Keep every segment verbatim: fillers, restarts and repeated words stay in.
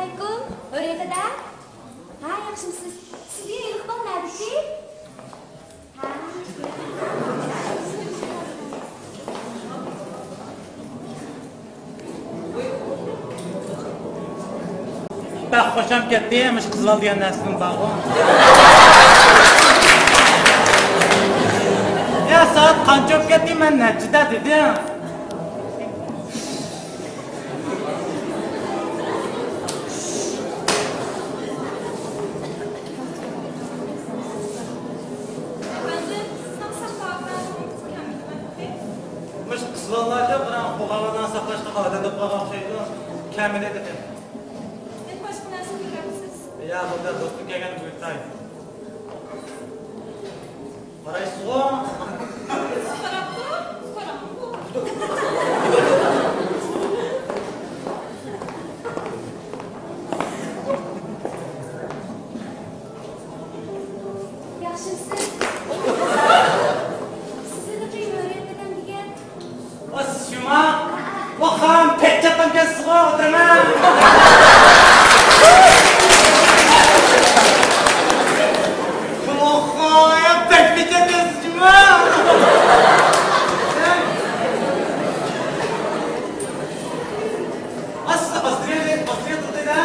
ئەسسالامۇئەلەيكۇم، ھۆرىيەت ھەدە. ھە، ياخشىمسىز؟ سىز بۈگۈن ھېلىقى بالىنى نەدىكى؟ ھە. بەك خۇشام كەتتى، مۇشۇ قىز بالا دېگەن نەرسىدىن بارغۇ. يا، سائەت قانچە بولۇپ كەتتى؟ مەن نەچچىدە دېدىم. مۇشۇ قىز بالىلارچە بىراق بۇ ھاۋانى ساقلاشقا ئادەت بولۇپ قالغان ئوخشايدۇ. كەمىدى تېخى. يەنە باشقا نەرسە كۆرەمسىز؟ يا، بۇنداق دوستۇم كەلگەندە بۇيرۇتاي. قارايسىزغۇ؟ قاراپتۇ، قاراڭغۇ. ياخشىمسىز؟ سىزنى قىيمايۋەتتىم دېگەن. ئا، سىز شۇما؟ ۋاخان، پەت چاتقانكەنسىزغۇ، ئولتۇرۇڭ. ۋاخان، يا پەت چاتقانكەنسىز شۇما. ئا، سىز ئاسترىيە، ئاسترىيە تۇردى-دە؟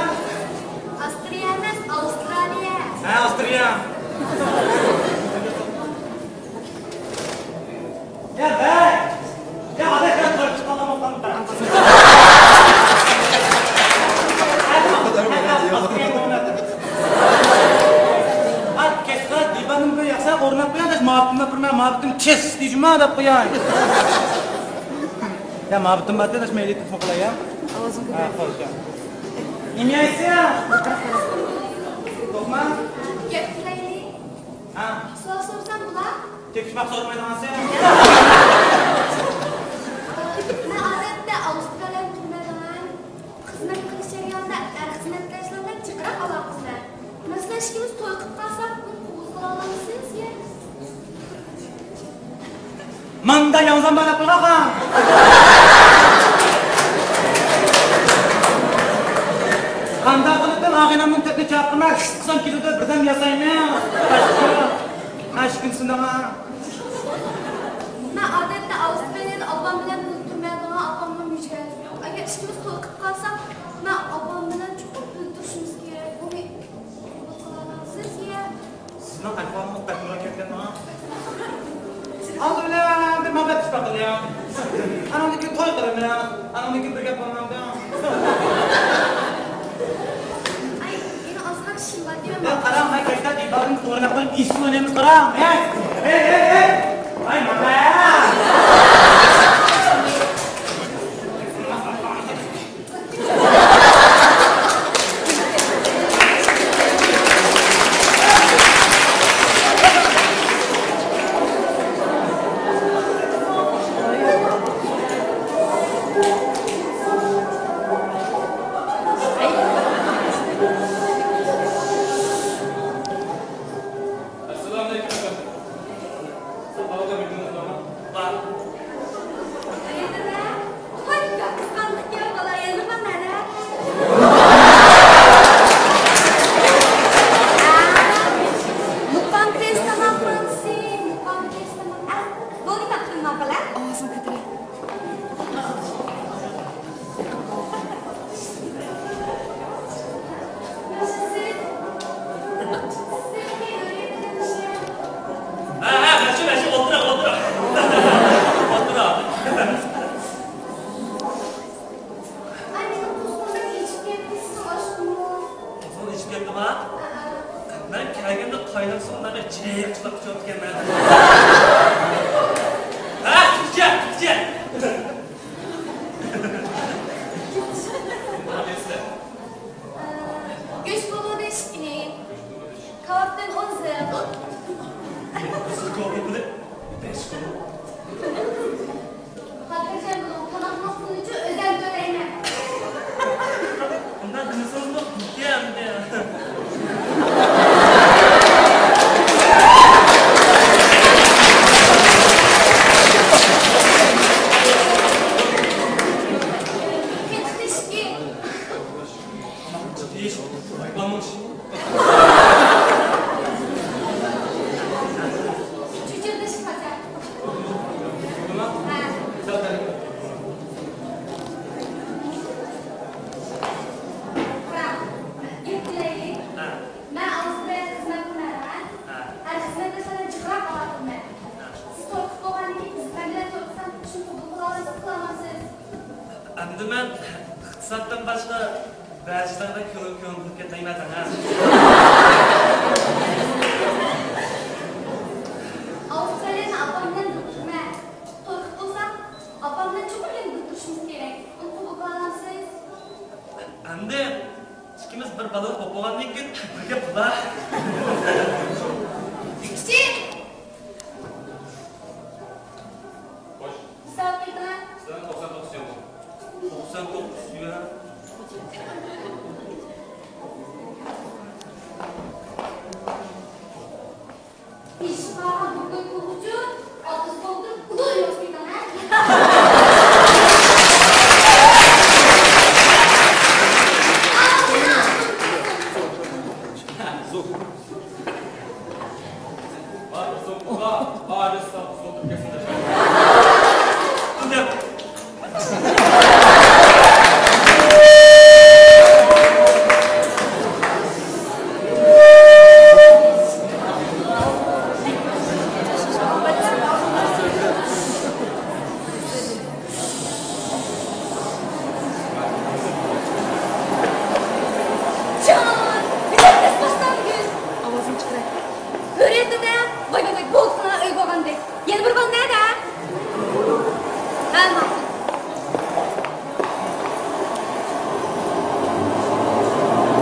ئاسترىيە ئەمەس، ئاۋسترالىيە. ھە، ئاسترىيە. يا بەگ! يا ئادەم، يا تارتىپ قالغان بولسام. ئورناپ قوياي، ماۋۇتۇمنى بىرمە، ماۋۇتۇم چىس دېيجىما دەپ قوياي. يا ماۋۇتۇم بار دەش، مەيلى تېلېفون قىلاي يا. ھە، خوش يا. نېمە يەيسىز؟ توقما؟ گەپ قىلايلى. ھە. سوئال سورىسام بولا؟ تېپىشماق سورىمايدىغانسەن. مەن ئادەتتە ئاۋسترالىيەدە تۇرمايدىغان. خىزمەت قىلىش جەريانىدا ئەر خىزمەتداشلار بىلەن جىقراق ئالاقىسىز. مەسىلەن، ئىككىمىز توي قىلىپ قالساق، بۇنى قوبۇل. ماندا ياڭزام بار دەپ قويغان. قانداق قىلىپ ئاغىنەمنىڭ تېپىنى چاقىرما، قىسقىسام كېلىدۇ، بىردەم ياسايمەن. ھەشكىن سىنىڭا. مەن ئادەتتە ئاۋسترالىيەدە ئاپام بىلەن بىللە تۇرمايدىغان، ئاپامنىڭ مۈجگەنلىكى يوق. ئەگەر ئىككىمىز توي قىلىپ قالساق، مەن ئاپام بىلەن چوقۇم بىللە تۇرۇشىمىز كېرەك. بۇنى قوبۇل قىلالامسىز يا؟ سىزنىڭ ئەھۋالىڭىز بەك مۇراكەپكەن ھە. ئالدى بىلەن بىر مۇھەببەت ئىشتىپاق قىلىڭ. ئاناندىن كېيىن توي قىلىمىز. ئاناندىن كېيىن بىر گەپ بولمامدۇ؟ ئاي، يەنە ئازراق ئىشىم بار دېمەم. يا قاراڭ، ماي كەچتە دىبارنى ئورناپ قويۇپ ئىسسىق ئۆينى قاراڭ. ھەي، ھەي، ھەي، ھەي. ئاي، ماما. ئەسسالامۇئەلەيكۇم ئەپەندىم. ساقاۋۇلدا مېھمىنىڭىز بارمۇ؟ بار. قايسى دادا؟ توي قىسقانلىق يا بالا، يەنە قانداق؟ مۇقام تېز تاماق مانتىسى، مۇقام تېز تاماق. ئە، بولدى، تاپتىم، ماقۇل، ئە؟ ئاۋازىنى كۆتۈرۈڭ. ھە، ھە، مەشۇ، مەشۇ، ئولتۇرۇڭ، ئولتۇرۇڭ. ئولتۇرۇڭ. ئاي، مېنىڭ قوزغىلىم ئېچىپ كەتتى، سىزنىڭ ئاشقىڭىز. قوزغىلىم ئېچىپ كەتتىما؟ مەن كەلگەندە قايناق سۇغا مانا چېيىق قىلىپ ئىچىۋاتىدىكەنمەن. ھە، ئىچە، ئىچە. گۆش بۇلغىنىش ئېنىق. كاۋاپتىن ئون زىپ. سىز كاۋاپ بىلەن بەش كىلو. خاتىرجەم بولۇڭ، تاماقنىڭ پۇلىنىچۇ ئۆزۈم تۆلەيمەن. ئۇنداق دېمىسىڭىزمۇ بولدى ئەمدى. سەتتىن باشقا بەزىلەردەك كۆڭۈل كۆڭۈل قىلىپ كەتمەيمەن ساڭا. ئاۋسترالىيەنى ئاپام بىلەن بىر تۇرىمەن. توي قىلىپ بولسا، ئاپام بىلەن چوقۇم يەنە بىر تۇرۇشىمىز كېرەك. ئۇنى قوبۇل قىلالامسىز؟ ئەمدى ئىككىمىز بىر بالىلىق بولۇپ بولغاندىن كېيىن بىرگە بولا. كىچىك! خوش. ھېساب قىلدىڭا؟ سەن توقسان توققۇز يۈەن. توقسان توققۇز يۈەن. ئىشقا بۇرۇن قىلغۇچۇ، ئاتىسى بولدى، ئۇدۇل يوق دېدىڭ، ھە؟ جان، بىزەر تېز باشلاڭ بۈگۈن. ئاۋازىنى چىقىراي. ھۆرىيەتتە-دە، ۋاي، ۋاي، ۋاي، بولدى ساڭا ئۆيگە بارغاندەك. يەنە بىر بالا نەدە؟ ھە، ماقۇل.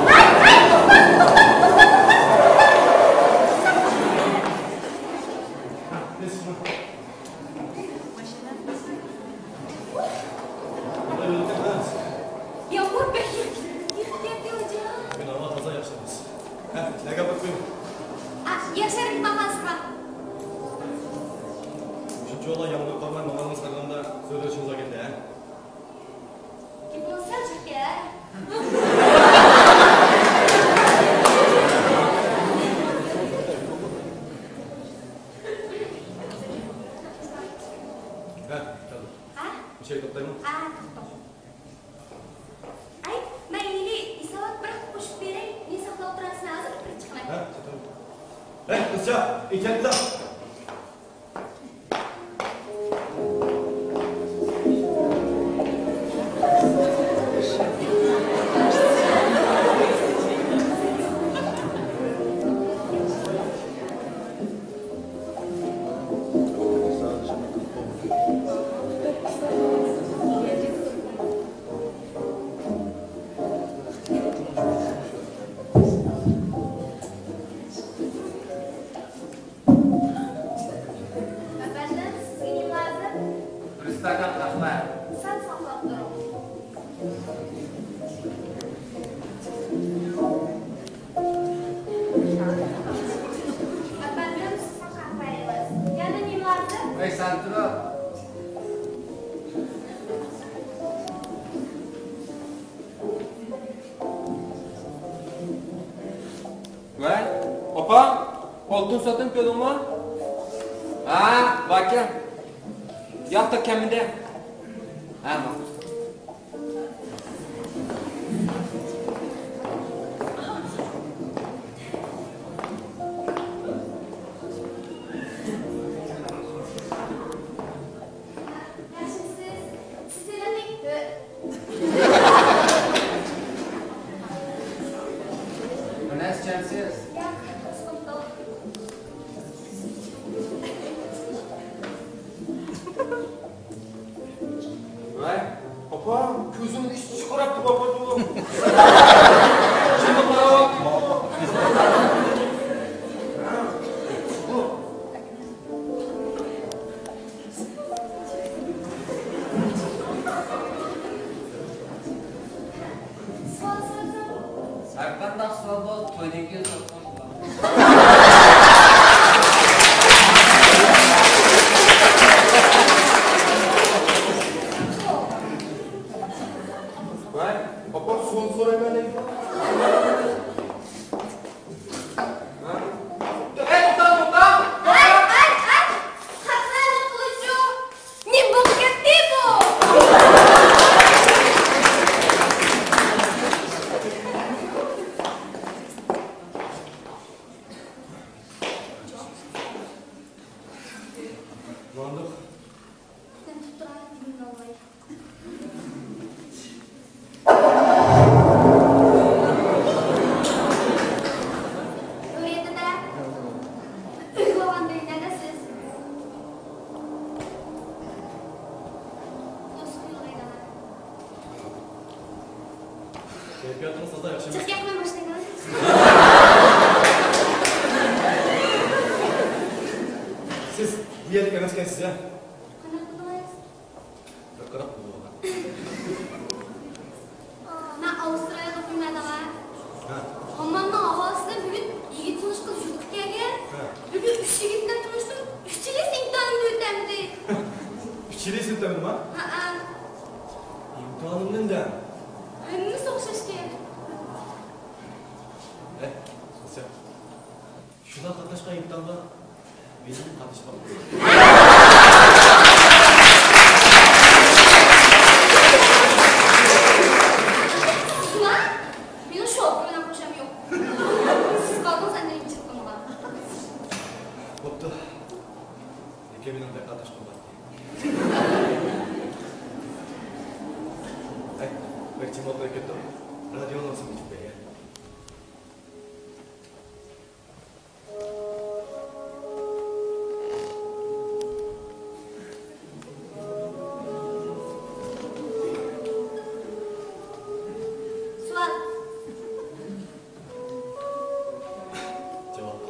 ھەي، ھەي، توختا، توختا، توختا. يامغۇر بەك يېغىپ كېتىۋاتىدۇ، ھاجى. بۈگۈن ھاۋا تازا ياخشى ئەمەس. ھە، نەگە بېرىپ قويۇڭ. ئا، ياخشى يەرگە ماڭغانسىغا. شۇنچىۋالا يامغۇر قارماي ماڭغانغا قارىغاندا زۆرۈر ئىشىڭىز بار ئىكەن-دە، ھە؟ گېپىڭىز سەل جىق-ھە. ھە، كەلدىم. ھە؟ مۇشۇ يەردە توختايمەن. ھە، توختا. ئەي، مەن ھېلى ھېسابات بىر قوشۇپ بېرەي، مېنى ساقلاپ تۇرارسىلەر، ھازىر كىرىپ چىقىمەن. ھە، چىقىڭ. ھەي، قىزچاق، ئېكەتلا. ئەپەندىم، سىزگە نېمە لازىم؟ بىر ئىستاكان قەھۋە. سەل ساقلاپ تۇرۇڭ. ئەپەندىم، سىزنىڭ قەھۋەڭىز. يەنە نېمە لازىم؟ ۋەي، سەل تۇرۇڭ. ۋەي، ئاپا، ئالتۇن ساتىن كۆردۈڭمۇ؟ ھە، باركەن. ياقتا كەممىدى؟ ھە، ماقۇل. ياخشىمۇسىز؟ سىز ھېلىقى بىر نەرسە ئىچەمسىز؟ ياق، توسقۇن توق. ۋەي، ئاپا، كۆزۈمنى ئىچى چىقىراپ تۇرۇپ بولدىمۇ؟ شۇنداق قاراۋاتىمۇ؟ ھەرقانداق سوئال بولسا، تويدىن كېيىن سورىساڭ بولىدۇ. ۋەي، ئاپا، سوئال سورايمەن دەيدۇ. ھەي، توختاڭ، توختاڭ! ھەي، ھەي، ھەي! خەقلەرنى قىلىچۇ! نېمە بولۇپ كەتتى بۇ؟ ماندۇق. مەن تۇتۇپ تۇراي، دېگىنىڭ ئالماي. كەيپىياتىڭىز تازا ياخشى ئەمەس. جىق گەپنى باشلايدىغان. سىز بۇ يەرلىك ئەمەسكەنسىز يا؟ قانداق بىلدىڭىز؟ بىر قاراپ بولۇۋالغان. مەن ئاۋسترالىيەدە ئوقۇيمەن، ئەدەۋە. ھە. ھاممامنىڭ ئاھالىسىدىن بۈگۈن يىگىت تونۇش قىز يۇرتقا كەلگەن. ھە. بۈگۈن ئۈچ يىگىت بىلەن تونۇشتۇم. ئۈچىلىسى ئىمتىھانىمنى ئۆتەلمىدى. ئۈچىلىسى ئۆتەلمىدىما؟ ھەئە. ئىمتىھانىمنى ئۆتەم. ھەممىسى ئوخشاشكەن. ئەي، قىزچاق. شۇلار قاتناشقان ئىمتىھانغا مېنىڭمۇ قاتنىشىپ باققۇم كېلىدۇ. شۇلار؟ مېنىڭ شوپۇر بىلەن خوشام يوق. سىز قالدىڭىز ئەمدى ئىنچىلىقىمغا. بوپتۇ. لېكىن مېنىڭ بەك قاتناشقۇم بار. ئەي، بەك جىم ئولتۇرۇپ كەتتۇق. رادىيونىڭ سىمى ئۆچۈپ بەرگەن. سوئال. جاۋاب.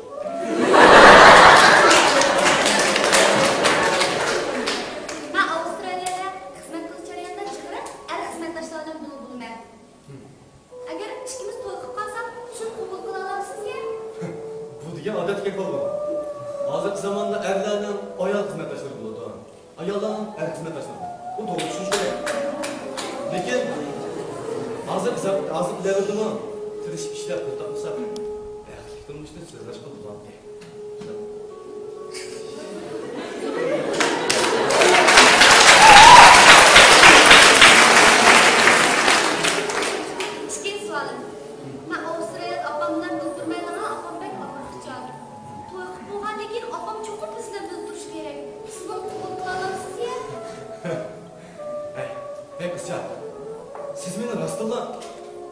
مەن ئاۋسترالىيەدە خىزمەت قىلىش جەريانىدا جىقراق ئەر خىزمەتداشلار بىلەن بىللە بولىمەن. ئەگەر ئىككىمىز توي قىلىپ قالساق، شۇنى قوبۇل قىلالامسىزكەن؟ بۇ دېگەن ئادەتتىكى گەپ بولدى. ھازىرقى زاماندا ئەرلەرنىڭ ئايال خىزمەتداشلىرى بولىدۇ، ئاياللارنىڭ ئەر خىزمەتداشلىرى بولىدۇ. بۇ توغرا چۈشىنىش كېرەك. لېكىن ھازىرقى زا-، ھازىرقى دەۋردىمۇ تىرىشىپ ئىشلەپ پۇل تاپمىساق، بەختلىك تۇرمۇشنى سۆزلەشكە بولىدۇ. ئىككىنچى سوئالىم. مەن ئاۋسترالىيەدە ئاپام بىلەن بىللە تۇرمايدىغان، ئاپام بەك ئاغرىقچان. توي قىلىپ بولغاندىن كېيىن ئاپام چوقۇم بىز بىلەن بىللە تۇرۇشى كېرەك. سىز بۇنى قوبۇل قىلالامسىز يا؟ ھەي، ھەي قىزچاق، سىز مېنى راستتىنلا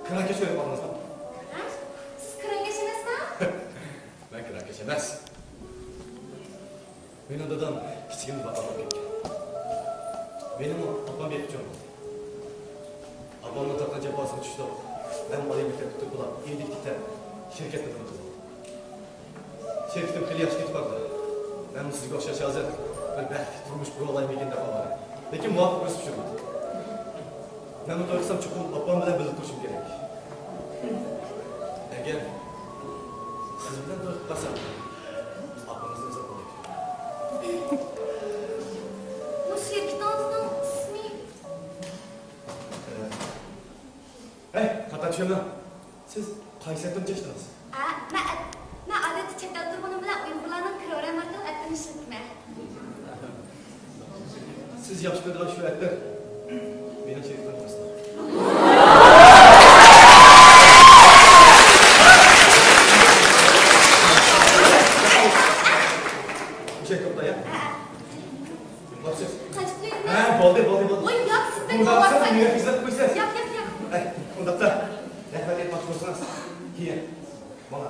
كىراكەش ئويلاپ قالدىڭىزمۇ؟ ھە؟ سىز كىراكەش ئەمەسما؟ مەن كىراكەش ئەمەس. مېنىڭ دادام كىچىكىمدە ۋاپات بولۇپ كەتكەن. مېنىڭمۇ ئاپام بېقىپ چوڭ قىلدى. ئاپامنىڭ تارتقان جاپاسىغا چۈشتۇق. مەن ئالىي مەكتەپنى پۈتتۈرۈپ بولاپ، ئىندىكى تەرەپ شىركەتتە بىلىم قىلدىم. شىركىتىم خېلى ياخشى كېتىپ بارىدۇ. مەنمۇ سىزگە ئوخشاش ھازىر بىر بەختلىك تۇرمۇش قۇرالايمىكىن دەپ ئاۋارە. لېكىن مۇۋاپىق ئۆسۈپ چىقمىدى. مەنمۇ توي قىلسام چوقۇم ئاپام بىلەن بىللە تۇرۇشۇم كېرەك. ئەگەر سىز بىلەن توي قىلىپ قالسام، ئاپىڭىزنى ئۇزاق بولمايدۇ. بۇ شىركىتىڭىزنىڭ ئىسمى؟ ھەي، خاتا چۈشەنمەڭ. سىز قايسى ئەتىرنى چاچتىڭىز؟ ئە، مەن ئەت-، مەن ئادەتتە چەت ئەلدە تۇرغىنىم بىلەن ئۇيغۇرلارنىڭ كرېئۇل ئەتىرىنى ئىشلىتىمەن. سىز ياخشى كۆرىدىغان شۇ ئەتىر مېنىڭ شېرىكىم ئەمەس. مۇشۇ يەردە توختاڭ يا. قاچىپ قويۇڭ. ھە، بولدى، بولدى، بولدى. ۋاي، ياق، سىز بەك ئۇنداقتا ئاۋارە. مېنى ئىزدەپ قويىسىز. ياق، ياق، ياق. ئەي، ئۇنداقتا رەھمەت ئېيتماقچى بولسىڭىز، كېيىن ماڭا